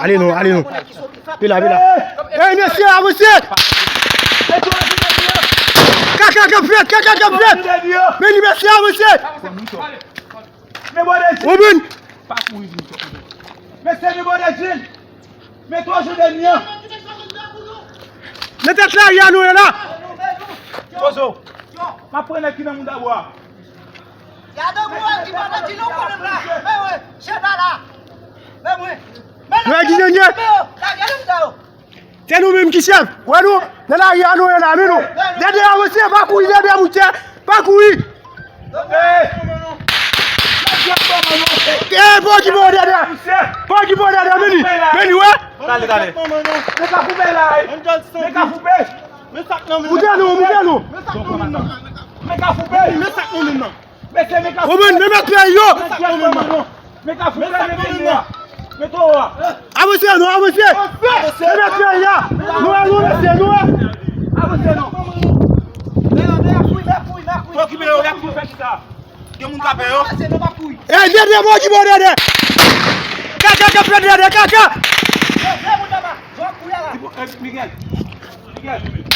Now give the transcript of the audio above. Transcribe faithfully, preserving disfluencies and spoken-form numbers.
Ale non, ale non. Vin la, vin la. Ey, mesye, avanse! Kaka k ap fèt, kaka k ap fèt! Men li, mesye, avanse! Ou vin! Mesye, nou bò de djin! Men twa jou dènye an! Men tèt lari a nou ye la! Pozo! M ap pran nèg ki nan mouda bwa. Gade mwen ki pa nan di nou konnen m la. Men mwen, chèf la la. Men mwen. Men lage nou menm ki chèf. Wè nou, nan lari a nou ye la, men nou. Dèdè avanse, pa kouri, dèdè mouche, pa kouri. Ey, pa okipe w dèdè. Pa okipe w dèdè, men li. Men li, wè. Gade, gade. Men ka foupe la, ey. Men ka foupe. Moute nou, moute nou. Men ka foupe. Men ka foupe. Ou menm, men mèt peyi yo. Men ka foupe, men ka foupe. Men to a. Avanse non, avanse. Men mèt peyi a. Nou wè, nou mesye, nou wè. Avanse non. Okipe yo, y ap fè kisa? Gen moun k ap fè yo. Ey, dèdè, bon, ki bon, dèdè. Kaka, kaka, dèdè, kaka. Miguel. Miguel.